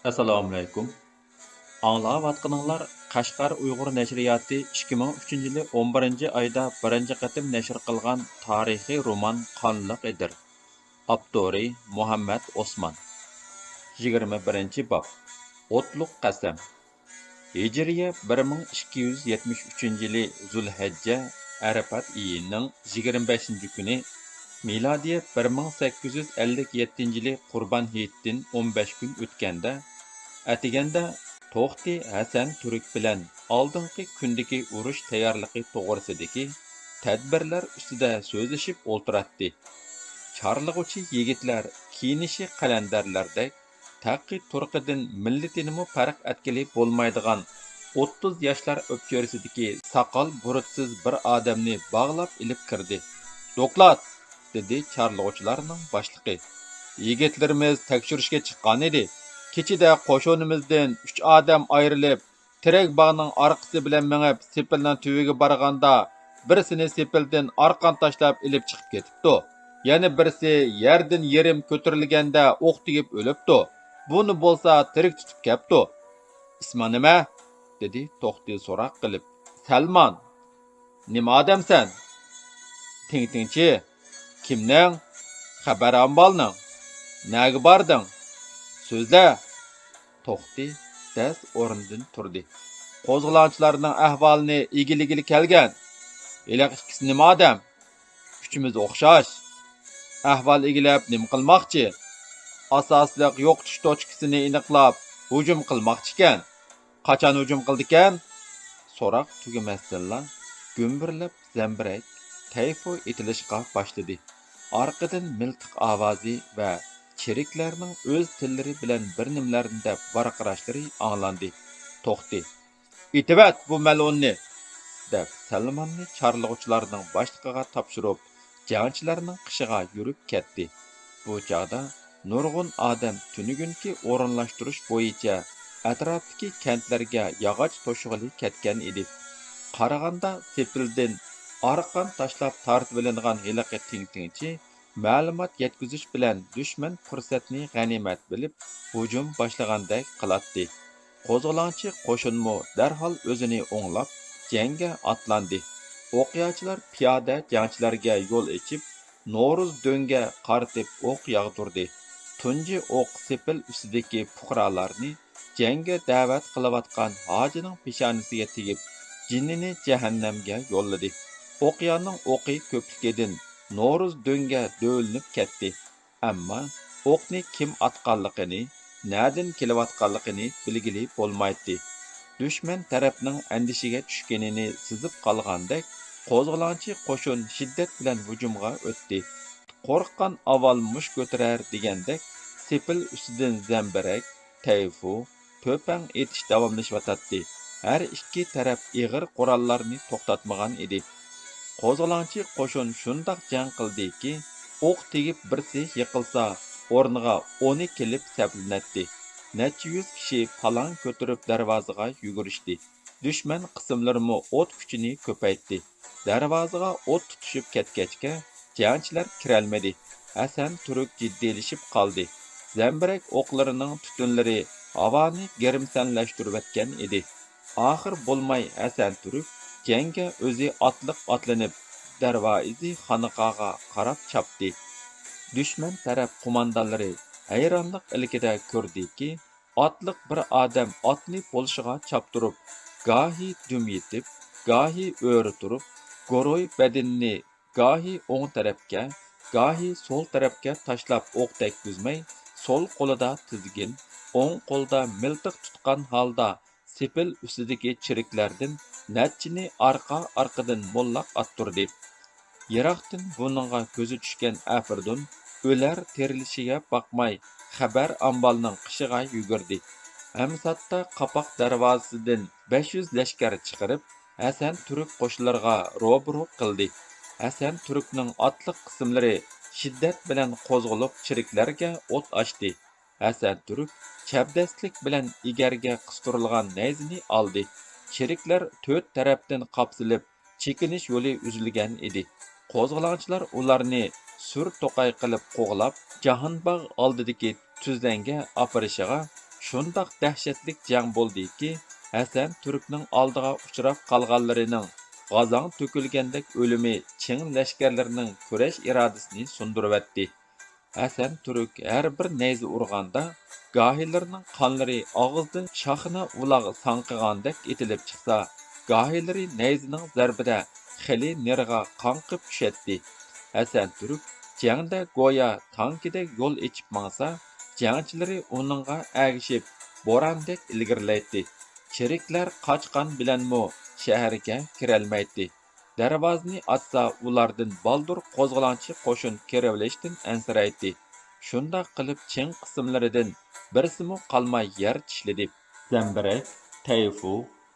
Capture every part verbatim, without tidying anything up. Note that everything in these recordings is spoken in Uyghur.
ئەسسالامۇئەلەيكۇم. ئاڭلاۋاتقىنىڭلار قەشقەر ئۇيغۇر نەشرىياتى ئىككى مىڭ ئۈچىنچى يىلى ئون بىرىنچى ئايدا بىرىنچى قېتىم نەشر قىلغان تارىخىي رومان قانلىق ئېدىر. ئاپتورى مۇھەممەد ئوسمان. يىگىرمە بىرىنچى باب. ئوتلۇق قەسەم. ھىجرىيە بىر مىڭ ئىككى يۈز يەتمىش ئۈچىنچى يىلى زۇلھەججە، ئەرەپات ئېيىنىڭ يىگىرمە بەشىنچى كۈنى، مىلادىيە بىر مىڭ سەككىز يۈز ئەللىك يەتتىنچى يىلى قۇربان ھېيتتىن ئون بەش كۈن ئۆتكەندە، ئەتىگەندە توختى ھەسەن تۈرك بىلەن ئالدىنقى كۈندىكى ئۇرۇش تەييارلىقى توغرىسىدىكى تەدبىرلەر ئۈستىدە سۆزلىشىپ ئولتۇراتتى. چارلىغۇچى يىگىتلەر كىيىنىشى قەلەندەرلەردەك تەقى تۇرقىدىن مىللىتىنىمۇ پەرق ئەتكىلى بولمايدىغان ئوتتۇز ياشلار ئۆپچۆرىسىدىكى ساقال بۇرۇتسىز بىر ئادەمنى باغلاپ ئېلىپ كىردى. دوكلات! دېدى چارلىغۇچىلارنىڭ باشلىقى. يىگىتلىرىمىز تەكشۈرۈشكە چىققانىدى. كېچىدە قوشۇنىمىزدىن ئۈچ ئادەم ئايرىلىپ، تېرەك باغنىڭ ئارقىسى بىلەن مېڭىپ، سېپىلنىڭ تۈۋىگە بارغاندا، بىرسىنى سېپىلدىن ئارقان تاشلاپ ئېلىپ چىقىپ كېتىپتۇ. يەنە بىرسى يەردىن يېرىم كۆتۈرۈلگەندە ئوق تېگىپ ئۆلۈپتۇ. بۇنى بولسا تىرىك تۇتۇپ كەپتۇ. ئىسمىڭ نېمە؟ دېدى توختى سوراق قىلىپ. سەلمان. نېمە ئادەمسەن؟ تىڭ تىڭچى. كىمنىڭ؟ خەبەر ئامبالنىڭ. نەگە باردىڭ؟ سۆزلە. توختى دەس ئورنىدىن تۇردى. قوزغىلاڭچىلارنىڭ ئەھۋالىنى ئىگىلىگىلى كەلگەن. ھېلىقى ئىككىسى نېمە ئادەم؟ ئۈچىمىز ئوخشاش. ئەھۋال ئىگىلەپ نېمە قىلماقچى؟ ئاساسلىق يوقىتىش توچكىسىنى ئېنىقلاپ، ھۇجۇم قىلماقچىكەن. قاچان ھۇجۇم قىلىدىكەن؟ سوراق تۈگىمەستىنلا گۈمبۈرلەپ زەمبىرەك، تەيفۇ ئېتىلىشقا باشلىدى. ئارقىدىن مىلتىق ئاۋازى ۋە چېرىكلەرنىڭ ئۆز تىللىرى بىلەن بىر نېمىلەرنى دەپ ۋارقىراشلىرى ئاڭلاندى. توختى. ئېتىۋەت بۇ مەلئۇننى! دەپ سەلماننى چارلىغۇچىلارنىڭ باشلىقىغا تاپشۇرۇپ، جەڭچىلەرنىڭ قېشىغا يۈرۈپ كەتتى. بۇ چاغدا نۇرغۇن ئادەم تۈنۈگۈنكى ئورۇنلاشتۇرۇش بويىچە ئەتراپتىكى كەنتلەرگە ياغاچ توشۇغىلى كەتكەن ئىدى. قارىغاندا سېپىلدىن ئارقان تاشلاپ تارتىۋېلىنغان ھېلىقى تىڭ تىڭچى مەلۇمات يەتكۈزۈش بىلەن دۈشمەن پۇرسەتنى غەنىيمەت بىلىپ ھۇجۇم باشلىغاندەك قىلاتتى. قوزغىلاڭچى قوشۇنمۇ دەرھال ئۆزىنى ئوڭلاپ جەڭگە ئاتلاندى. ئوقياچىلار پىيادە جەڭچىلەرگە يول ئېچىپ، نورۇز دۆڭگە قارىتىپ ئوق ياغدۇردى. تۇنجى ئوق سېپىل ئۈستىدىكى پۇقرالارنى جەڭگە دەۋەت قىلىۋاتقان ھاجىنىڭ پېشانىسىگە تېگىپ، جېنىنى جەھەننەمگە يوللىدى. ئوقيانىڭ ئوقى كۆپلۈكىدىن نورۇز دۆڭگە دۆۋىلىنىپ كەتتى. ئەمما ئوقنى كىم ئاتقانلىقىنى، نەدىن كېلىۋاتقانلىقىنى بىلگىلى بولمايتتى. دۈشمەن تەرەپنىڭ ئەندىشىگە چۈشكىنىنى سېزىپ قالغاندەك، قوزغىلاڭچى قوشۇن شىددەت بىلەن ھۇجۇمغا ئۆتتى. قورققان ئاۋۋال مۇش كۆتۈرەر دېگەندەك، سېپىل ئۈستىدىن زەمبىرەك، تەيفۇ، تۆپەڭ ئېتىش داۋاملىشىۋاتاتتى. ھەر ئىككى تەرەپ ئېغىر قوراللارنى توختاتمىغان ئىدى. قوزغىلاڭچى قوشۇن شۇنداق جەڭ قىلدىكى، ئوق تېگىپ بىرسى يىقىلسا، ئورنىغا ئونى كېلىپ سەپلىنەتتى. نەچچە يۈز كىشى پالاڭ كۆتۈرۈپ دەرۋازىغا يۈگۈرۈشتى. دۈشمەن قىسىملىرىمۇ ئوت كۈچىنى كۆپەيتتى. دەرۋازىغا ئوت تۇتىشىپ كەتكەچكە، جەڭچىلەر كىرەلمىدى. ھەسەن تۈرك جىددىيلىشىپ قالدى. زەمبىرەك ئوقلىرىنىڭ تۈتۈنلىرى ھاۋانى گىرىمسەنلەشتۈرۈۋەتكەن ئىدى. ئاخىر بولماي ھەسەن تۈرك جەڭگە ئۆزى ئاتلىق ئاتلىنىپ، دەرۋازى خانىقاغا قاراپ چاپتى. دۈشمەن تەرەپ قوماندانلىرى ھەيرانلىق ئىلكىدە كۆردىكى، ئاتلىق بىر ئادەم ئاتنى پولشىغا چاپتۇرۇپ، گاھى دۈم يېتىپ، گاھى ئۆرە تۇرۇپ، گۇرۇي بەدىنىنى گاھى ئوڭ تەرەپكە، گاھى سول تەرەپكە تاشلاپ ئوق تەگكۈزمەي، سول قولىدا تىزگىن، ئوڭ قولىدا مىلتىق تۇتقان ھالدا سېپىل ئۈستىدىكى چېرىكلەردىن نەچچىنى ئارقا-ئارقىدىن موللاق ئاتتۇردى. يىراقتىن بۇنىڭغا كۆزى چۈشكەن ئەفرىدۇن ئۆلەر تىرىلىشىگە باقماي، خەبەر ئامبالنىڭ قېشىغا يۈگۈردى. ئەمساتتا قاپاق دەرۋازىسىدىن بەش يۈز لەشكەر چىقىرىپ، ھەسەن تۈرك قوشۇنلىرىغا روبىرو قىلدى. ھەسەن تۈركنىڭ ئاتلىق قىسىملىرى شىددەت بىلەن قوزغىلىپ، چېرىكلەرگە ئوت ئاچتى. ھەسەن تۈرك چەبدەسلىك بىلەن ئېگەرگە قىستۇرۇلغان نەيزىنى ئالدى. چېرىكلەر تۆت تەرەپتىن قاپسىلىپ، چېكىنىش يولى ئۈزۈلگەن ئىدى. قوزغىلاڭچىلار ئۇلارنى سۈر توقاي قىلىپ قوغلاپ، جاھانباغ ئالدىدىكى تۈزلەڭگە ئاپىرىشىغا، شۇنداق دەھشەتلىك جەڭ بولدىكى، ھەسەن تۈركنىڭ ئالدىغا ئۇچراپ قالغانلىرىنىڭ غازاڭ تۆكۈلگەندەك ئۆلۈمى چىڭ لەشكەرلىرىنىڭ كۈرەش ئىرادىسىنى سۇندۇرۇۋەتتى. ھەسەن تۈرك ھەر بىر نەيزە ئۇرغاندا، گاھىلىرىنىڭ قانلىرى ئاغزىدىن شاخنا ئۇلاغ ساڭقىغاندەك ئېتىلىپ چىقسا، گاھىلىرى نەيزىنىڭ زەربىدە خېلى نېرىغا قاڭقىپ چۈشەتتى. ھەسەن تۈرك جەڭدە گويا تانكىدەك يول ئېچىپ ماڭسا، جەڭچىلىرى ئۇنىڭغا ئەگىشىپ، بوراندەك ئىلگىرىلەيتتى. چېرىكلەر قاچقان بىلەنمۇ شەھەرگە كىرەلمەيتتى. دەرۋازىنى ئاچسا، ئۇلاردىن بالدۇر قوزغىلاڭچى قوشۇن كىرىۋېلىشتىن ئەنسىرەيتتى. شۇنداق قىلىپ، چىڭ قىسىملىرىدىن بىرسىمۇ قالماي يەر چىشلىدى. زەمبىرەك، تەيفۇ،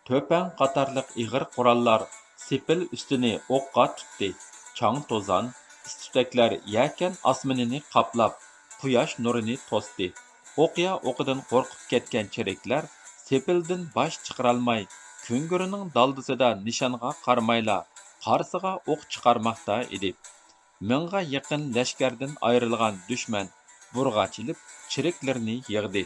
تۆپەڭ قاتارلىق ئېغىر قوراللار سېپىل ئۈستىنى ئوققا تۇتتى. چاڭ-توزان، ئىس-تۈتەكلەر يەكەن ئاسمىنىنى قاپلاپ، قۇياش نۇرىنى توستى. ئوقيا ئوقىدىن قورقۇپ كەتكەن چېرىكلەر سېپىلدىن باش چىقىرالماي، كۈڭگۈرىنىڭ دالدىسىدا نىشانغا قارىمايلا قارىسىغا ئوق چىقارماقتا ئىدى. مىڭغا يېقىن لەشكەردىن ئايرىلغان دۈشمەن بۇرغا چېلىپ، چېرىكلىرىنى يىغدى.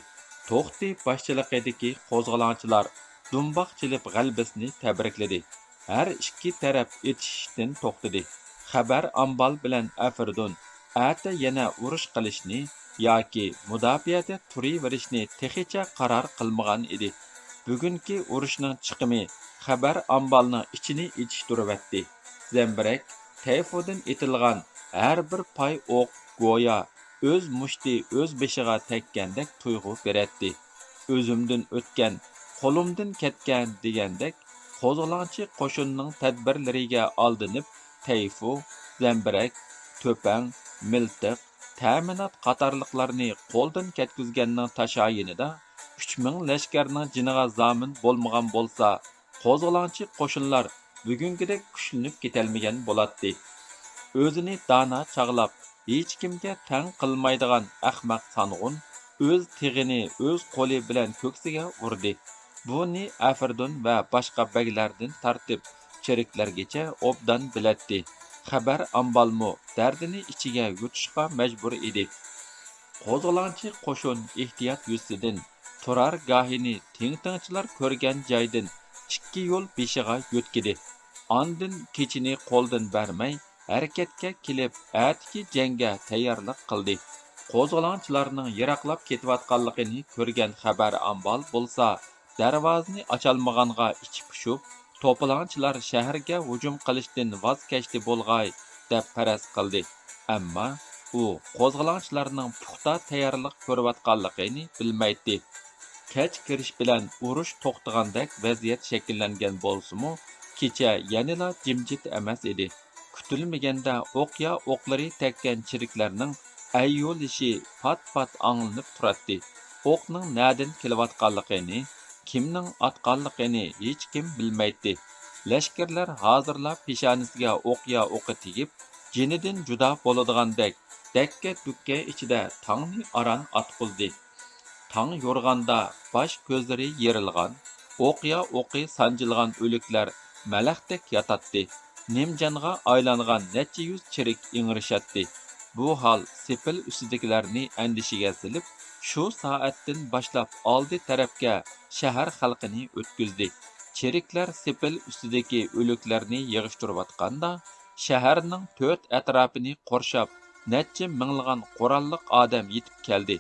توختى باشچىلىقىدىكى قوزغىلاڭچىلار دۇمباق چېلىپ غەلىبىسىنى تەبرىكلىدى. ھەر ئىككى تەرەپ ئېتىشىشتىن توختىدى. خەبەر ئامبال بىلەن ئەفرىدۇن ئەتە يەنە ئۇرۇش قىلىشنى ياكى مۇداپىئەدە تۇرۇۋېرىشنى تېخىچە قارار قىلمىغان ئىدى. بۈگۈنكى ئۇرۇشنىڭ چىقىمى خەبەر ئامبالنىڭ ئىچىنى ئېچىشتۇرۇۋەتتى. زەمبىرەك، تەيفۇدىن ئېتىلغان ھەر بىر پاي ئوق گويا ئۆز مۇشتى ئۆز بېشىغا تەگكەندەك تۇيغۇ بېرەتتى. ئۆزۈمدىن ئۆتكەن، قولۇمدىن كەتكەن دېگەندەك، قوزغىلاڭچى قوشۇننىڭ تەدبىرلىرىگە ئالدىنىپ، تەيفۇ، زەمبىرەك، تۆپەڭ، مىلتىق، تەمىنات قاتارلىقلارنى قولدىن كەتكۈزگەننىڭ تاشايىنىدا ئۈچ مىڭ لەشكەرنىڭ جېنىغا زامىن بولمىغان بولسا، قوزغىلاڭچى قوشۇنلار بۈگۈنكىدەك كۈچلىنىپ كېتەلمىگەن بولاتتى. ئۆزىنى دانا چاغلاپ، ھېچكىمگە تەڭ قىلمايدىغان ئەخمەق سانغۇن ئۆز تىغىنى ئۆز قولى بىلەن كۆكسىگە ئۇردى. بۇنى ئەفرىدۇن ۋە باشقا بەگلەردىن تارتىپ چېرىكلەرگىچە ئوبدان بىلەتتى. خەبەر ئامبالمۇ دەردىنى ئىچىگە يۇتۇشقا مەجبۇر ئىدى. قوزغىلاڭچى قوشۇن ئېھتىيات يۈزىسىدىن تۇرار گاھىنى تىڭتىڭچىلار كۆرگەن جايدىن ئىككى يول بېشىغا يۆتكىدى. ئاندىن كېچىنى قولدىن بەرمەي، ھەرىكەتكە كېلىپ، ئەتىكى جەڭگە تەييارلىق قىلدى. قوزغىلاڭچىلارنىڭ يىراقلاپ كېتىۋاتقانلىقىنى كۆرگەن خەبەر ئامبال بولسا، دەرۋازىنى ئاچالمىغانغا ئىچى پۇشۇپ، توپىلاڭچىلار شەھەرگە ھۇجۇم قىلىشتىن ۋاز كەچتى بولغاي، دەپ پەرەز قىلدى. ئەمما ئۇ قوزغىلاڭچىلارنىڭ پۇختا تەييارلىق كۆرۈۋاتقانلىقىنى بىلمەيتتى. كەچ كىرىش بىلەن ئۇرۇش توختىغاندەك ۋەزىيەت شەكىللەنگەن بولسىمۇ، كېچە يەنىلا جىمجىت ئەمەس ئىدى. كۈتۈلمىگەندە ئوقيا ئوقلىرى تەگكەن چېرىكلەرنىڭ ئەييۇلىشى پات-پات ئاڭلىنىپ تۇراتتى. ئوقنىڭ نەدىن كېلىۋاتقانلىقىنى، كىمنىڭ ئاتقانلىقىنى ھېچكىم بىلمەيتتى. لەشكەرلەر ھازىرلا پېشانىسىگە ئوقيا ئوقى تېگىپ، جېنىدىن جۇدا بولىدىغاندەك دەككە-دۈككە ئىچىدە تاڭنى ئاران ئاتقۇزدى. تاڭ يورۇغاندا باش كۆزلىرى يېرىلغان، ئوقيا ئوقى سانجىلغان ئۆلۈكلەر مەلەختەك ياتاتتى. نىمجانغا ئايلانغان نەچچە يۈز چېرىك ئىڭرىشاتتى. بۇ ھال سېپىل ئۈستىدىكىلەرنى ئەندىشىگە سېلىپ، شۇ سائەتتىن باشلاپ ئالدى تەرەپكە شەھەر خەلقىنى ئۆتكۈزدى. چېرىكلەر سېپىل ئۈستىدىكى ئۆلۈكلەرنى يىغىشتۇرۇۋاتقاندا، شەھەرنىڭ تۆت ئەتراپىنى قورشاپ، نەچچە مىڭلىغان قوراللىق ئادەم يېتىپ كەلدى.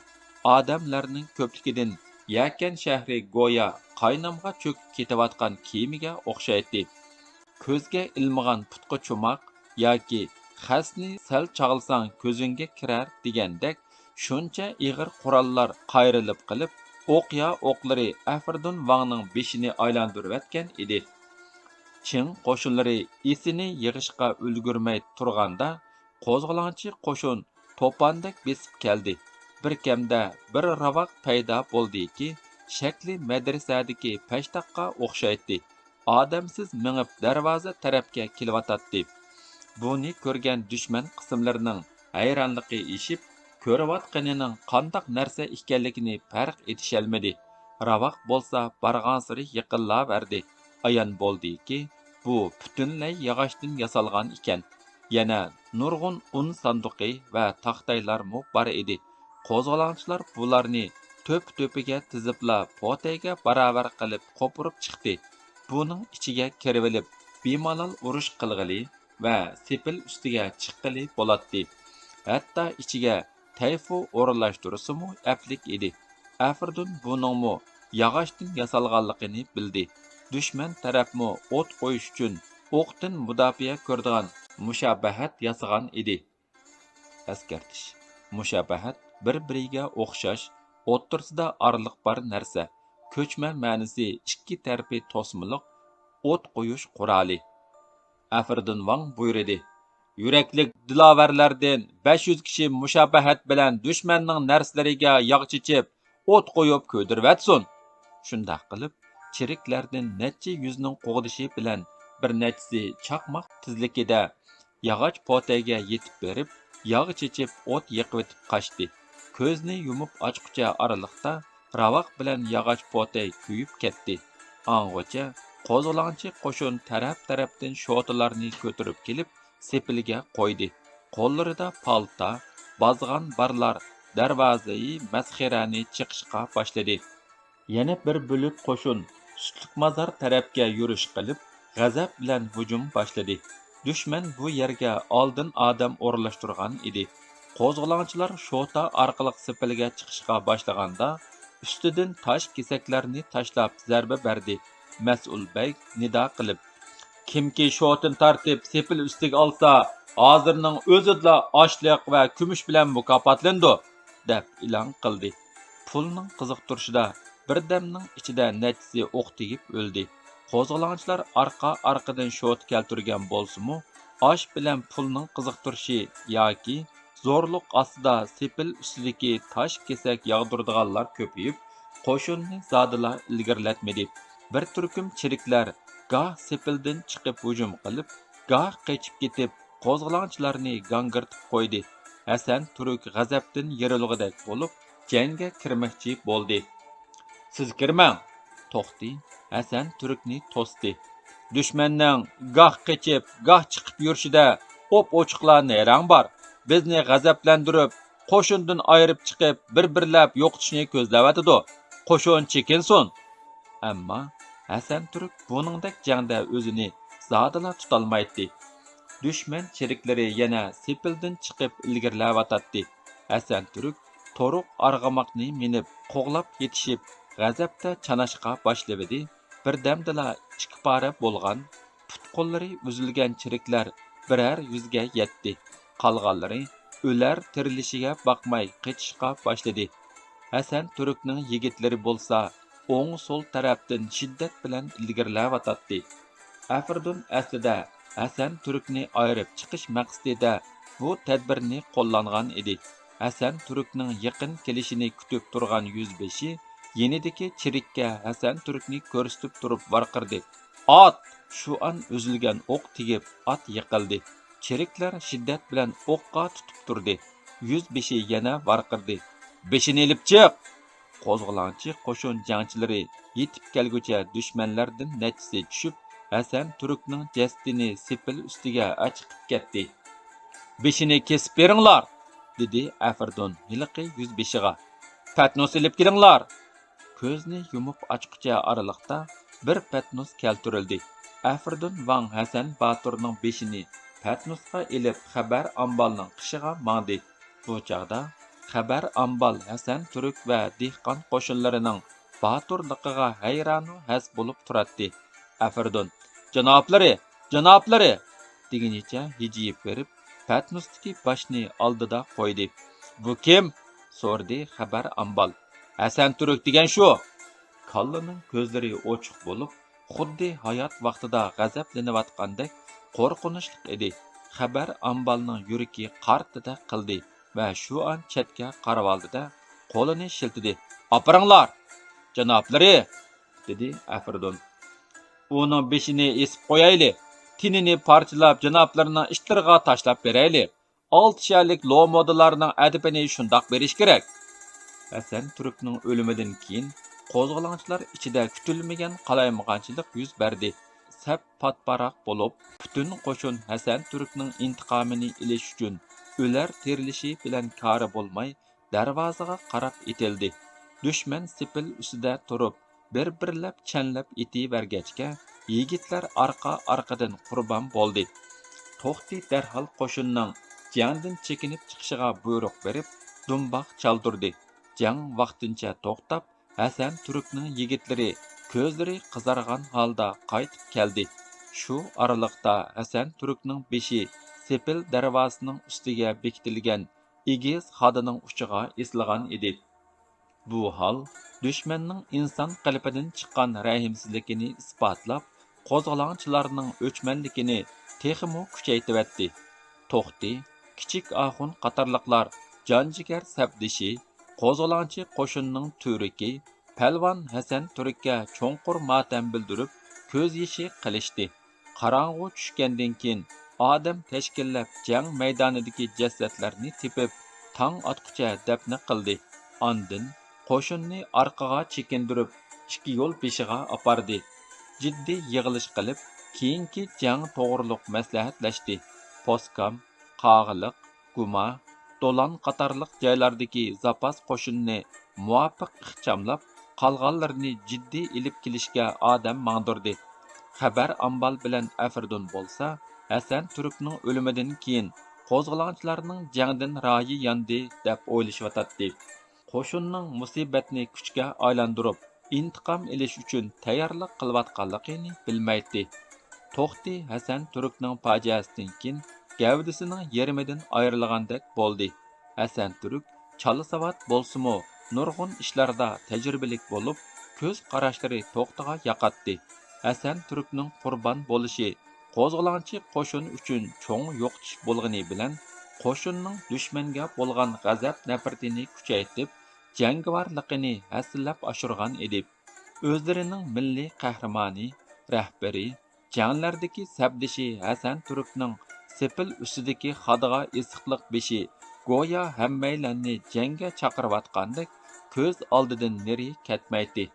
ئادەملەرنىڭ كۆپلۈكىدىن يەكەن شەھىرى گويا قاينامغا چۆكۈپ كېتىۋاتقان كېمىگە ئوخشايتتى. كۆزگە ئىلمىغان پۇتقا چوماق ياكى خەسنى سەل چاغلىساڭ كۆزۈڭگە كىرەر دېگەندەك، شۇنچە ئېغىر قوراللار قايرىلىپ قېلىپ، ئوقيا ئوقلىرى ئەفرىدۇن ۋاڭنىڭ بېشىنى ئايلاندۇرۇۋەتكەن ئىدى. چىڭ قوشۇنلىرى ئېسىنى يىغىشقا ئۈلگۈرمەي تۇرغاندا، قوزغىلاڭچى قوشۇن توپاندەك بېسىپ كەلدى. بىركەمدە بىر راۋاق پەيدا بولدىكى، شەكلى مەدرىسەدىكى پەشتاققا ئوخشايتتى. ئادەمسىز مېڭىپ دەرۋازا تەرەپكە كېلىۋاتاتتى. بۇنى كۆرگەن دۈشمەن قىسىملىرىنىڭ ھەيرانلىقى ئېشىپ، كۆرۈۋاتقىنىنىڭ قانداق نەرسە ئىكەنلىكىنى پەرق ئېتىشەلمىدى. راۋاق بولسا بارغانسېرى يېقىنلاۋەردى. ئايان بولدىكى، بۇ پۈتۈنلەي ياغاچتىن ياسالغان ئىكەن. يەنە نۇرغۇن ئۇن ساندۇقى ۋە تاختايلارمۇ بار ئىدى. قوزغىلاڭچىلار بۇلارنى تۆپە-تۆپىگە تىزىپلا پوتەيگە باراۋەر قىلىپ قوپۇرۇپ چىقتى. بۇنىڭ ئىچىگە كىرىۋېلىپ، بىمالال ئۇرۇش قىلغىلى ۋە سېپىل ئۈستىگە چىققىلى بولاتتى. ھەتتا ئىچىگە تەيفۇ ئورۇنلاشتۇرسىمۇ ئەپلىك ئىدى. ئەفرىدۇن بۇنىڭمۇ ياغاچتىن ياسالغانلىقىنى بىلدى. دۈشمەن تەرەپمۇ ئوت قويۇش ئۈچۈن ئوقتىن مۇداپىئە كۆرىدىغان مۇشابەھەت ياسىغان ئىدى. ئەسكەرتىش: مۇشابەھەت بىر-بىرىگە ئوخشاش، ئوتتۇرىسىدا ئارىلىق بار نەرسە. كۆچمە مەنىسى: ئىككى تەرىپى توسمىلىق ئوت قويۇش قورالى. ئەفرىدۇن ۋاڭ بۇيرۇدى: يۈرەكلىك دىلاۋەرلەردىن بەش يۈز كىشى مۇشابەھەت بىلەن دۈشمەننىڭ نەرسىلىرىگە ياغ چېچىپ، ئوت قويۇپ كۆيدۈرۈۋەتسۇن. شۇنداق قىلىپ، چېرىكلەردىن نەچچە يۈزنىڭ قوغدىشى بىلەن بىر نەچچىسى چاقماق تېزلىكىدە ياغاچ پوتەيگە يېتىپ بېرىپ، ياغ چېچىپ ئوت يېقىۋېتىپ قاچتى. كۆزنى يۇمۇپ ئاچقۇچە ئارىلىقتا راۋاق بىلەن ياغاچ پوتەي كۆيۈپ كەتتى. ئاڭغىچە قوزغىلاڭچى قوشۇن تەرەپ-تەرەپتىن شوتىلارنى كۆتۈرۈپ كېلىپ، سېپىلگە قويدى. قوللىرىدا پالتا، بازغان بارلار دەرۋازىيى مەسخىرەنى چېقىشقا باشلىدى. يەنە بىر بۆلەك قوشۇن سۈتلۈكمازار تەرەپكە يۈرۈش قىلىپ، غەزەپ بىلەن ھۇجۇم باشلىدى. دۈشمەن بۇ يەرگە ئالدىن ئادەم ئورۇنلاشتۇرغان ئىدى. قوزغىلاڭچىلار شوتا ئارقىلىق سېپىلگە چىقىشقا باشلىغاندا، ئۈستىدىن تاش كېسەكلەرنى تاشلاپ زەربە بەردى. مەسئۇل بەگ نىدا قىلىپ: كىمكى شوتىنى تارتىپ سېپىل ئۈستىگە ئالسا، ھازىرنىڭ ئۆزىدىلا ئاشلىق ۋە كۈمۈش بىلەن مۇكاپاتلىنىدۇ، دەپ ئېلان قىلدى. پۇلنىڭ قىزىقتۇرۇشىدا بىردەمنىڭ ئىچىدە نەچچىسى ئوق تېگىپ ئۆلدى. قوزغىلاڭچىلار ئارقا-ئارقىدىن شوتا كەلتۈرگەن بولسىمۇ، ئاش بىلەن پۇلنىڭ قىزىقتۇرۇشى ياكى زورلۇق ئاستىدا سېپىل ئۈستىدىكى تاش كېسەك ياغدۇرىدىغانلار كۆپىيىپ، قوشۇننى زادىلا ئىلگىرىلەتمىدى. بىر تۈركۈم چېرىكلەر گاھ سېپىلدىن چىقىپ ھۇجۇم قىلىپ، گاھ قېچىپ كېتىپ، قوزغىلاڭچىلارنى گاڭگىرىتىپ قويدى. ھەسەن تۈرك غەزەپتىن يېرىلغۇدەك بولۇپ، جەڭگە كىرمەكچى بولدى. سىز كىرمەڭ! توختى ھەسەن تۈركنى توستى. دۈشمەننىڭ گاھ قېچىپ، گاھ چىقىپ يۈرۈشىدە ئوپئوچۇقلا نەيرەڭ بار. بىزنى غەزەپلەندۈرۈپ، قوشۇندىن ئايرىپ چىقىپ، بىر-بىرلەپ يوقىتىشنى كۆزلەۋاتىدۇ. قوشۇن چېكىنسۇن! ئەمما ھەسەن تۈرك بۇنىڭدەك جەڭدە ئۆزىنى زادىلا تۇتالمايتتى. دۈشمەن چېرىكلىرى يەنە سېپىلدىن چىقىپ ئىلگىرىلەۋاتاتتى. ھەسەن تۈرك تورۇق ئارغىماقنى مىنىپ، قوغلاپ يېتىشىپ، غەزەپتە چاناشقا باشلىۋىدى. بىردەمدىلا ئىككى پارە بولغان، پۇت-قوللىرى ئۈزۈلگەن چېرىكلەر بىرەر يۈزگە يەتتى. قالغانلىرى ئۆلەر تىرىلىشىگە باقماي قېچىشقا باشلىدى. ھەسەن تۈركنىڭ يىگىتلىرى بولسا ئوڭ-سول تەرەپتىن شىددەت بىلەن ئىلگىرىلەۋاتاتتى. ئەفرىدۇن ئەسلىدە ھەسەن تۈركنى ئايرىپ چىقىش مەقسىتىدە بۇ تەدبىرنى قوللانغان ئىدى. ھەسەن تۈركنىڭ يېقىن كېلىشىنى كۈتۈپ تۇرغان يۈزبېشى يېنىدىكى چېرىككە ھەسەن تۈركنى كۆرسىتىپ تۇرۇپ ۋارقىرىدى: ئات! شۇ ئان ئۈزۈلگەن ئوق تېگىپ، ئات يىقىلدى. چېرىكلەر شىددەت بىلەن ئوققا تۇتۇپ تۇردى. يۈزبېشى يەنە ۋارقىرىدى: بېشىنى ئېلىپ چىق! قوزغىلاڭچى قوشۇن جەڭچىلىرى يېتىپ كەلگۈچە دۈشمەنلەردىن نەچچىسى چۈشۈپ، ھەسەن تۈركنىڭ جەسىتىنى سېپىل ئۈستىگە ئەچىقىپ كەتتى. بېشىنى كېسىپ بېرىڭلار! دېدى ئەفرىدۇن ھېلىقى يۈزبېشىغا. پەتنۇس ئېلىپ كېلىڭلار! كۆزنى يۇمۇپ ئاچقۇچە ئارىلىقتا بىر پەتنۇس كەلتۈرۈلدى. ئەفرىدۇن ۋاڭ ھەسەن باتۇرنىڭ بېشىنى پەتنۇسقا ئېلىپ، خەبەر ئامبالنىڭ قېشىغا ماڭدى. بۇ چاغدا خەبەر ئامبال ھەسەن تۈرك ۋە دېھقان قوشۇنلىرىنىڭ باتۇرلۇقىغا ھەيرانۇ ھەس بولۇپ تۇراتتى. ئەفرىدۇن: جانابلىرى! جانابلىرى! دېگىنىچە ھىجىيىپ بېرىپ، پەتنۇستىكى باشنى ئالدىدا قويدى. بۇ كىم؟ سورىدى خەبەر ئامبال. ھەسەن تۈرك دېگەن شۇ! كاللىنىڭ كۆزلىرى ئوچۇق بولۇپ، خۇددى ھايات ۋاقتىدا غەزەپلىنىۋاتقاندەك قورقۇنچلۇق ئىدى. خەبەر ئامبالنىڭ يۈرىكى قارتىدەك قىلدى ۋە شۇ ئان چەتكە قارىۋالدى-دە، قولىنى شىلتىدى. ئاپىرىڭلار! جانابلىرى! دېدى ئەفرىدۇن. ئۇنىڭ بېشىنى ئېسىپ قويايلى، تېنىنى پارچىلاپ، جانابلىرىنىڭ ئىتلىرىغا تاشلاپ بېرەيلى. ئالتە شەھەرلىك لومودىلارنىڭ ئەدىپىنى شۇنداق بېرىش كېرەك. ھەسەن تۈركنىڭ ئۆلۈمىدىن كېيىن قوزغىلاڭچىلار ئىچىدە كۈتۈلمىگەن قالايمىقانچىلىق يۈز بەردى. سەپ پاتپاراق بولۇپ، پۈتۈن قوشۇن ھەسەن تۈركنىڭ ئىنتىقامىنى ئېلىش ئۈچۈن ئۆلەر تىرىلىشى بىلەن كارى بولماي، دەرۋازىغا قاراپ ئېتىلدى. دۈشمەن سېپىل ئۈستىدە تۇرۇپ، بىر-بىرلەپ چەنلەپ ئېتىۋەرگەچكە، يىگىتلەر ئارقا-ئارقىدىن قۇربان بولدى. توختى دەرھال قوشۇننىڭ جەڭدىن چېكىنىپ چىقىشىغا بۇيرۇق بېرىپ، دۇمباق چالدۇردى. جەڭ ۋاقتىنچە توختاپ، ھەسەن تۈركنىڭ يىگىتلىرى كۆزلىرى قىزارغان ھالدا قايتىپ كەلدى. شۇ ئارىلىقتا ھەسەن تۈركنىڭ بېشى سېپىل دەرۋازىسىنىڭ ئۈستىگە بېكىتىلگەن ئېگىز خادىنىڭ ئۇچىغا ئېسىلغان ئىدى. بۇ ھال دۈشمەننىڭ ئىنسان قېلىپىدىن چىققان رەھىمسىزلىكىنى ئىسپاتلاپ، قوزغىلاڭچىلارنىڭ ئۆچمەنلىكىنى تېخىمۇ كۈچەيتىۋەتتى. توختى، كىچىك ئاخۇن قاتارلىقلار جان-جىگەر سەپدىشى، قوزغىلاڭچى قوشۇننىڭ تۈۋرۈكى، پەلۋان ھەسەن تۈرككە چوڭقۇر ماتەم بىلدۈرۈپ، كۆز يېشى قىلىشتى. قاراڭغۇ چۈشكەندىن كېيىن، ئادەم تەشكىللەپ جەڭ مەيدانىدىكى جەسەتلەرنى تېپىپ، تاڭ ئاتقۇچە دەپنە قىلدى. ئاندىن قوشۇننى ئارقىغا چېكىندۈرۈپ، ئىككى يول بېشىغا ئاپاردى. جىددىي يىغىلىش قىلىپ، كېيىنكى جەڭ توغرۇلۇق مەسلىھەتلەشتى. پوسكام، قاغىلىق، گۇما، دولان قاتارلىق جايلاردىكى زاپاس قوشۇننى مۇۋاپىق ئىخچاملاپ، قالغانلىرىنى جىددىي ئېلىپ كېلىشكە ئادەم ماڭدۇردى. خەبەر ئامبال بىلەن ئەفرىدۇن بولسا، ھەسەن تۈركنىڭ ئۆلۈمىدىن كېيىن قوزغىلاڭچىلارنىڭ جەڭدىن رايى ياندى، دەپ ئويلىشىۋاتاتتى. قوشۇننىڭ مۇسىبەتنى كۈچكە ئايلاندۇرۇپ، ئىنتىقام ئېلىش ئۈچۈن تەييارلىق قىلىۋاتقانلىقىنى بىلمەيتتى. توختى ھەسەن تۈركنىڭ پاجىئەسىدىن كېيىن گەۋدىسىنىڭ يېرىمىدىن ئايرىلغاندەك بولدى. ھەسەن تۈرك چالا ساۋات بولسىمۇ، نۇرغۇن ئىشلاردا تەجرىبىلىك بولۇپ، كۆز قاراشلىرى توختىغا ياقاتتى. ھەسەن تۈركنىڭ قۇربان بولۇشى قوزغىلاڭچى قوشۇن ئۈچۈن چوڭ يوقىتىش بولغىنى بىلەن، قوشۇننىڭ دۈشمەنگە بولغان غەزەپ-نەپرىتىنى كۈچەيتىپ، جەڭگىۋارلىقىنى ھەسسىلەپ ئاشۇرغان ئىدى. ئۆزلىرىنىڭ مىللىي قەھرىمانى، رەھبىرى، جەڭلەردىكى سەپدىشى ھەسەن تۈركنىڭ سېپىل ئۈستىدىكى خادىغا ئېسىقلىق بېشى گويا ھەممەيلەننى جەڭگە چاقىرىۋاتقاندەك كۆز ئالدىدىن نېرى كەتمەيتتى.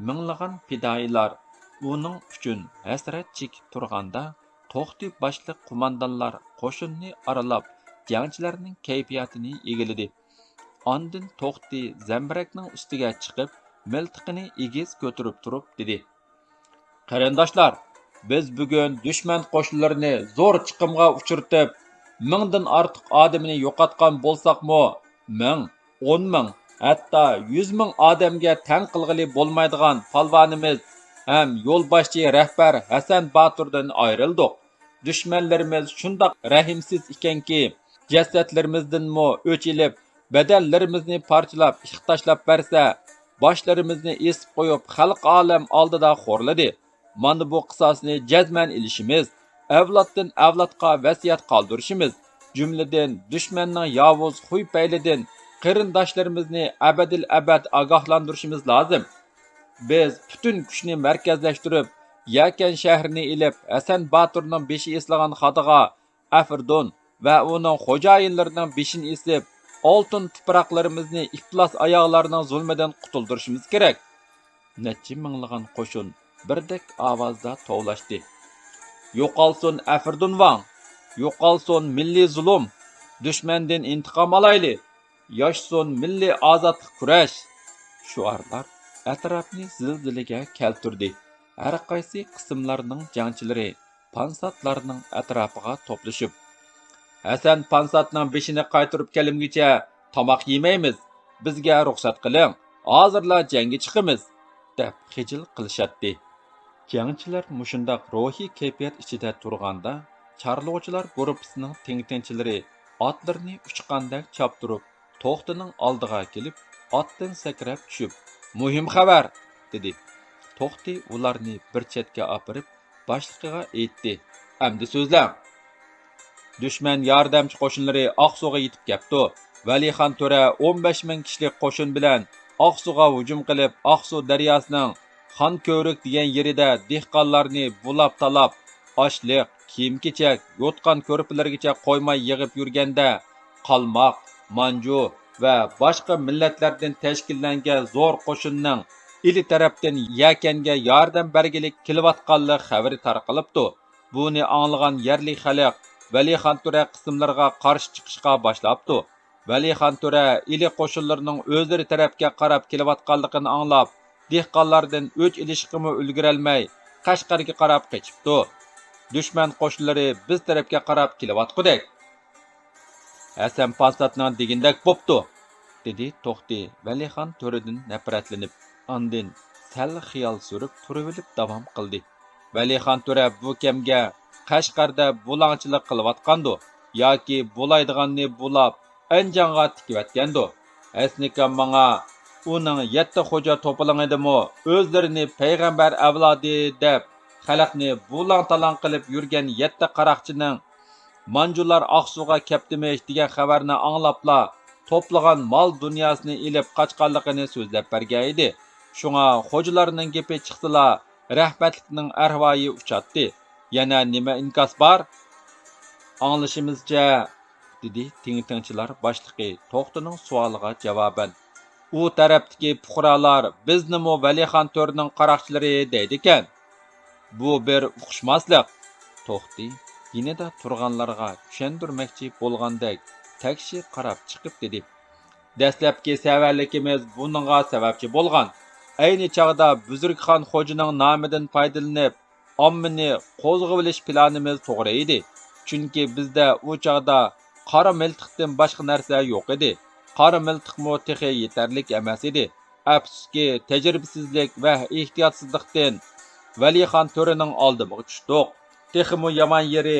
مىڭلىغان پىدائىيلار ئۇنىڭ ئۈچۈن ھەسرەت چېكىپ تۇرغاندا، توختى باشلىق قوماندانلار قوشۇننى ئارىلاپ، جەڭچىلەرنىڭ كەيپىياتىنى ئىگىلىدى. ئاندىن توختى زەمبىرەكنىڭ ئۈستىگە چىقىپ، مىلتىقىنى ئېگىز كۆتۈرۈپ تۇرۇپ دېدى: «قېرىنداشلار، بىز بۈگۈن دۈشمەن قوشۇنلىرىنى زور چىقىمغا ئۇچرىتىپ، مىڭدىن ئارتۇق ئادىمىنى يوقاتقان بولساقمۇ، مىڭ، ئون مىڭ، ھەتتا يۈز مىڭ ئادەمگە تەڭ قىلغىلى بولمايدىغان پالۋانىمىز ھەم يولباشچى رەھبەر ھەسەن باتۇردىن ئايرىلدۇق. دۈشمەنلىرىمىز شۇنداق رەھىمسىز ئىكەنكى، جەسەتلىرىمىزدىنمۇ ئۆچ ئېلىپ، بەدەنلىرىمىزنى پارچىلاپ، ئىخ تاشلاپ بەرسە، باشلىرىمىزنى ئېسىپ قويۇپ، خەلقى ئالەم ئالدىدا خورلىدى. مانا بۇ قىساسنى جەزمەن ئېلىشىمىز، ئەۋلادتىن ئەۋلادقا ۋەسىيەت قالدۇرۇشىمىز، جۈملىدىن دۈشمەننىڭ ياۋۇز خۇي-پەيلىدىن قېرىنداشلىرىمىزنى ئەبەدىل ئەبەد ئاگاھلاندۇرۇشىمىز لازىم. بىز پۈتۈن كۈچنى مەركەزلەشتۈرۈپ، يەكەن شەھىرىنى ئېلىپ، ھەسەن باتۇرنىڭ بېشى ئېسىلغان خادىغا ئەفرىدۇن ۋە ئۇنىڭ خوجايىنلىرىنىڭ بېشىنى ئېسىپ، ئالتۇن تۇپراقلىرىمىزنى ئىپلاس ئاياغلارنىڭ زۇلمىدىن قۇتۇلدۇرۇشىمىز كېرەك.» نەچچە مىڭلىغان قوشۇن بىردەك ئاۋازدا توۋلاشتى: «يوقالسۇن ئەفرىدۇن ۋاڭ! يوقالسۇن مىللىي زۇلۇم! دۈشمەندىن ئىنتىقام ئالايلى! ياشىسۇن مىللىي ئازادلىق كۈرەش!» شوئارلار ئەتراپنى زىلزىلىگە كەلتۈردى. ھەر قايسى قىسىملارنىڭ جەڭچىلىرى پانساتلارنىڭ ئەتراپىغا توپلىشىپ: «ھەسەن پانساتنىڭ بېشىنى قايتۇرۇپ كەلمىگۈچە تاماق يېمەيمىز، بىزگە رۇخسەت قىلىڭ، ھازىرلا جەڭگە چىقىمىز!» دەپ خىجىل قىلىشاتتى. جەڭچىلەر مۇشۇنداق روھىي كەيپىيات ئىچىدە تۇرغاندا، چارلىغۇچىلار گۇرۇپپىسىنىڭ تىڭ-تىڭچىلىرى ئاتلىرىنى ئۇچقاندەك چاپتۇرۇپ، توختىنىڭ ئالدىغا كېلىپ، ئاتتىن سەكرەپ چۈشۈپ: «مۇھىم خەۋەر!» دېدى. توختى ئۇلارنى بىر چەتكە ئاپىرىپ، باشلىقىغا ئېيتتى: «ئەمدى سۆزلەڭ!» دۈشمەن ياردەمچى قوشۇنلىرى ئاقسۇغا يېتىپ كەپتۇ. ۋەلىخان تۆرە ئون بەش مىڭ كىشىلىك قوشۇن بىلەن ئاقسۇغا ھۇجۇم قىلىپ، ئاقسۇ دەرياسىنىڭ خانكۆۋرۈك دېگەن يېرىدە دېھقانلارنى بۇلاپ-تالاپ، ئاشلىق، كىيىم-كېچەك، يوتقان-كۆرپىلىرىگىچە قويماي يىغىپ يۈرگەندە، قالماق، مانجۇ ۋە باشقا مىللەتلەردىن تەشكىللەنگەن زور قوشۇننىڭ ئىلى تەرەپتىن يەكەنگە ياردەم بەرگىلى كېلىۋاتقانلىق خەۋىرى تارقىلىپتۇ. بۇنى ئاڭلىغان يەرلىك خەلق ۋەلىخان تۆرە قىسىملىرىغا قارشى چىقىشقا باشلاپتۇ. ۋەلىخان تۆرە ئىلى قوشۇنلىرىنىڭ ئۆزلىرى تەرەپكە قاراپ كېلىۋاتقانلىقىنى ئاڭلاپ، دېھقانلاردىن ئۆچ ئېلىشقىمۇ ئۈلگۈرەلمەي، قەشقەرگە قاراپ قېچىپتۇ. دۈشمەن قوشۇنلىرى بىز تەرەپكە قاراپ كېلىۋاتقۇدەك. ھەسەن پاساتنىڭ دېگىنىدەك بوپتۇ، دېدى توختى ۋەلىخان تۆرىدىن نەپرەتلىنىپ، ئاندىن سەل خىيال سۈرۈپ تۇرۇۋېلىپ داۋام قىلدى. ۋەلىخان تۆرە بۇ كەمگە قەشقەردە بۇلاڭچىلىق قىلىۋاتقاندۇ ياكى بۇلايدىغاننى بۇلاپ، ئەنجانغا تىكىۋەتكەندۇ؟ ھەسنىكام ماڭا ئۇنىڭ يەتتە خوجا توپىلىڭىدىمۇ ئۆزلىرىنى پەيغەمبەر ئەۋلادى دەپ، خەلقنى بۇلاڭ-تالاڭ قىلىپ يۈرگەن يەتتە قاراقچىنىڭ مانجۇلار ئاقسۇغا كەپتىمىش دېگەن خەۋەرنى ئاڭلاپلا، توپلىغان مال-دۇنياسىنى ئېلىپ قاچقانلىقىنى سۆزلەپ بەرگەن ئىدى. شۇڭا خوجىلارنىڭ گېپى چىقسىلا، رەھمەتلىكنىڭ ئەرۋايى ئۇچاتتى. يەنە نېمە ئىنكاس بار؟ ئاڭلىشىمىزچە، دېدى تىڭ-تىڭچىلار باشلىقى توختىنىڭ سوئالىغا جاۋابەن، ئۇ تەرەپتىكى پۇقرالار بىزنىمۇ ۋەلىخان تۆرىنىڭ قاراقچىلىرى دەيدىكەن. بۇ بىر ئۇقۇشماسلىق. توختى يېنىدا تۇرغانلارغا چۈشەندۈرمەكچى بولغاندەك تەكشى قاراپ چىقىپ دېدى، دەسلەپكى سەۋەنلىكىمىز بۇنىڭغا سەۋەبچى بولغان. ئەينى چاغدا بۈزرۈكخان خوجىنىڭ نامىدىن پايدىلىنىپ، ئاممىنى قوزغىۋېلىش پىلانىمىز توغرا ئىدى. چۈنكى بىزدە ئۇ چاغدا قارا مىلتىقتىن باشقا نەرسە يوق ئىدى. قارا مىلتىقمۇ تېخى يېتەرلىك ئەمەس ئىدى. ئەپسۇسكى، تەجرىبىسىزلىك ۋە ئېھتىياتسىزلىقتىن ۋەلىخان تۆرىنىڭ ئالدىمىغا چۈشتۇق. تېخىمۇ يامان يېرى،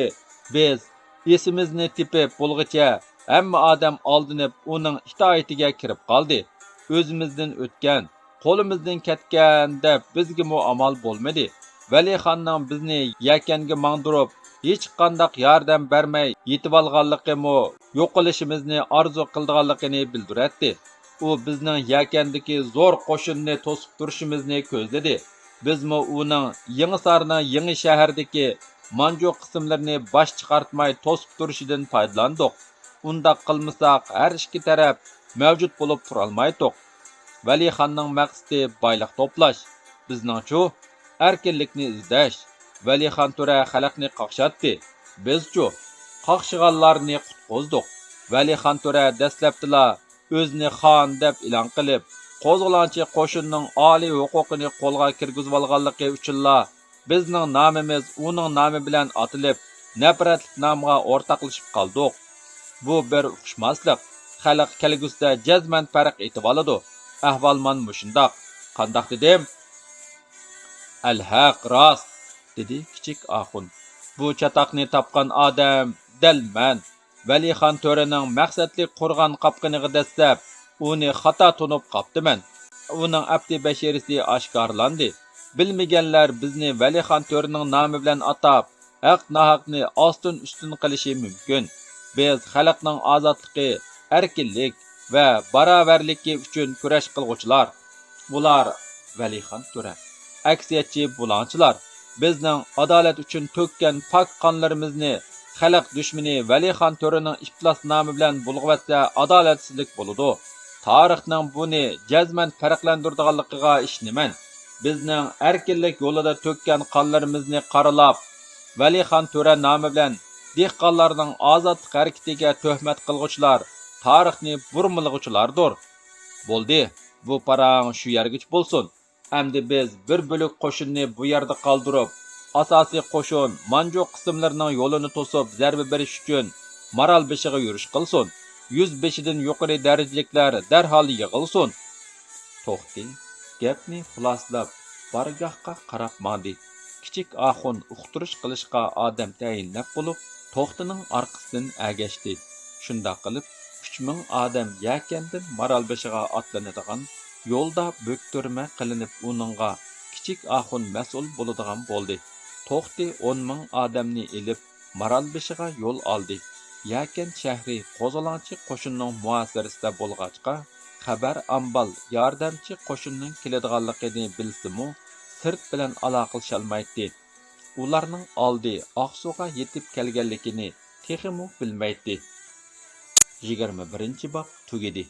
بىز ئېسىمىزنى تېپىپ بولغۇچە ھەممە ئادەم ئالدىنىپ ئۇنىڭ ئىتائىتىگە كىرىپ قالدى. ئۆزىمىزدىن ئۆتكەن، قولىمىزدىن كەتكەن دەپ بىزگىمۇ ئامال بولمىدى. ۋەلىخاننىڭ بىزنى يەكەنگە ماڭدۇرۇپ، ھېچقانداق ياردەم بەرمەي يېتىۋالغانلىقىمۇ، يوقىلىشىمىزنى ئارزۇ قىلىدىغانلىقىنى بىلدۈرەتتى. ئۇ بىزنىڭ يەكەندىكى زور قوشۇننى توسۇپ تۇرۇشىمىزنى كۆزلىدى. بىزمۇ ئۇنىڭ يېڭىسارنىڭ يېڭى شەھەردىكى مانجۇ قىسىملىرىنى باش چىقارتماي توسۇپ تۇرۇشىدىن پايدىلاندۇق. ئۇنداق قىلمىساق، ھەر ئىككى تەرەپ مەۋجۇت بولۇپ تۇرالمايتتۇق. ۋەلىخاننىڭ مەقسىتى بايلىق توپلاش، بىزنىڭچۇ؟ ئەركىنلىكنى ئىزدەش. ۋەلىخان تۆرە خەلقنى قاقشاتتى. بىزچۇ؟ قاقشىغانلارنى قۇتقۇزدۇق. ۋەلىخان تۆرە دەسلەپتىلا ئۆزىنى خان دەپ ئېلان قىلىپ، قوزغىلاڭچى قوشۇننىڭ ئالىي ھوقۇقىنى قولغا كىرگۈزۈۋالغانلىقى ئۈچۈنلا، بىزنىڭ نامىمىز ئۇنىڭ نامى بىلەن ئاتىلىپ، نەپرەتلىك نامغا ئورتاقلىشىپ قالدۇق. بۇ بىر ئۇقۇشماسلىق. خەلق كەلگۈسىدە جەزمەن پەرق ئېتىۋالىدۇ. ئەھۋال مانا مۇشۇنداق. قانداق دېدىم؟ ئەلھەق، راست، دېدى كىچىك ئاخۇن. بۇ چاتاقنى تاپقان ئادەم دەل مەن. ۋەلىخان تۆرىنىڭ مەقسەتلىك قۇرغان قاپقىنىغا دەسسەپ، ئۇنى خاتا تونۇپ قاپتىمەن. ئۇنىڭ ئەپتى بەشىرىسى ئاشكارىلاندى. بىلمىگەنلەر بىزنى ۋەلىخان تۆرىنىڭ نامى بىلەن ئاتاپ، ھەق-ناھەقنى ئاستىن-ئۈستۈن قىلىشى مۇمكىن. بىز خەلقنىڭ ئازادلىقى، ئەركىنلىك ۋە باراۋەرلىكى ئۈچۈن كۈرەش قىلغۇچىلار. ئۇلار ۋەلىخان تۆرە، ئەكسىيەتچى بۇلاڭچىلار، بىزنىڭ ئادالەت ئۈچۈن تۆككەن پاك قانلىرىمىزنى خەلق دۈشمىنى ۋەلىخان تۆرىنىڭ ئىپلاس نامى بىلەن بۇلغىۋەتسە، ئادالەتسىزلىك بولىدۇ. تارىخنىڭ بۇنى جەزمەن پەرقلەندۈرىدىغانلىقىغا ئىشىنىمەن. بىزنىڭ ئەركىنلىك يولىدا تۆككەن قانلىرىمىزنى قارىلاپ، ۋەلىخان تۆرە نامى بىلەن دېھقانلارنىڭ ئازادلىق ھەرىكىتىگە تۆھمەت قىلغۇچىلار تارىخنى بۇرمىلىغۇچىلاردۇر. بولدى، بۇ پاراڭ شۇ يەرگىچە بولسۇن. ئەمدى بىز بىر بۆلەك قوشۇننى بۇ يەردە قالدۇرۇپ، ئاساسىي قوشۇن مانجۇ قىسىملىرىنىڭ يولىنى توسۇپ زەربە بېرىش ئۈچۈن مارالبېشىغا يۈرۈش قىلسۇن. يۈز بېشىدىن يۇقىرى دەرىجىلىكلەر دەرھال يىغىلسۇن. توختى گەپنى خۇلاسىلاپ، بارگاھقا قاراپ ماڭدى. كىچىك ئاخۇن ئۇقتۇرۇش قىلىشقا ئادەم تەيىنلەپ بولۇپ، توختىنىڭ ئارقىسىدىن ئەگەشتى. شۇنداق قىلىپ، ئۈچ مىڭ ئادەم يەكەندىن مارالبېشىغا ئاتلىنىدىغان يولدا بۆكتۈرمە قىلىنىپ، ئۇنىڭغا كىچىك ئاخۇن مەسئۇل بولىدىغان بولدى. توختى ئون مىڭ ئادەمنى ئېلىپ، مارالبېشىغا يول ئالدى. يەكەن شەھىرى قوزغىلاڭچى قوشۇننىڭ مۇھاسىرىسىدە بولغاچقا، خەۋەر ئامبال ياردەمچى قوشۇننىڭ كېلىدىغانلىقىنى بىلسىمۇ، سىرت بىلەن ئالاقىلىشالمايتتى. ئۇلارنىڭ ئالدى ئاقسۇغا يېتىپ كەلگەنلىكىنى تېخىمۇ بىلمەيتتى. يىگىرمە بىرىنچى باب تۈگىدى.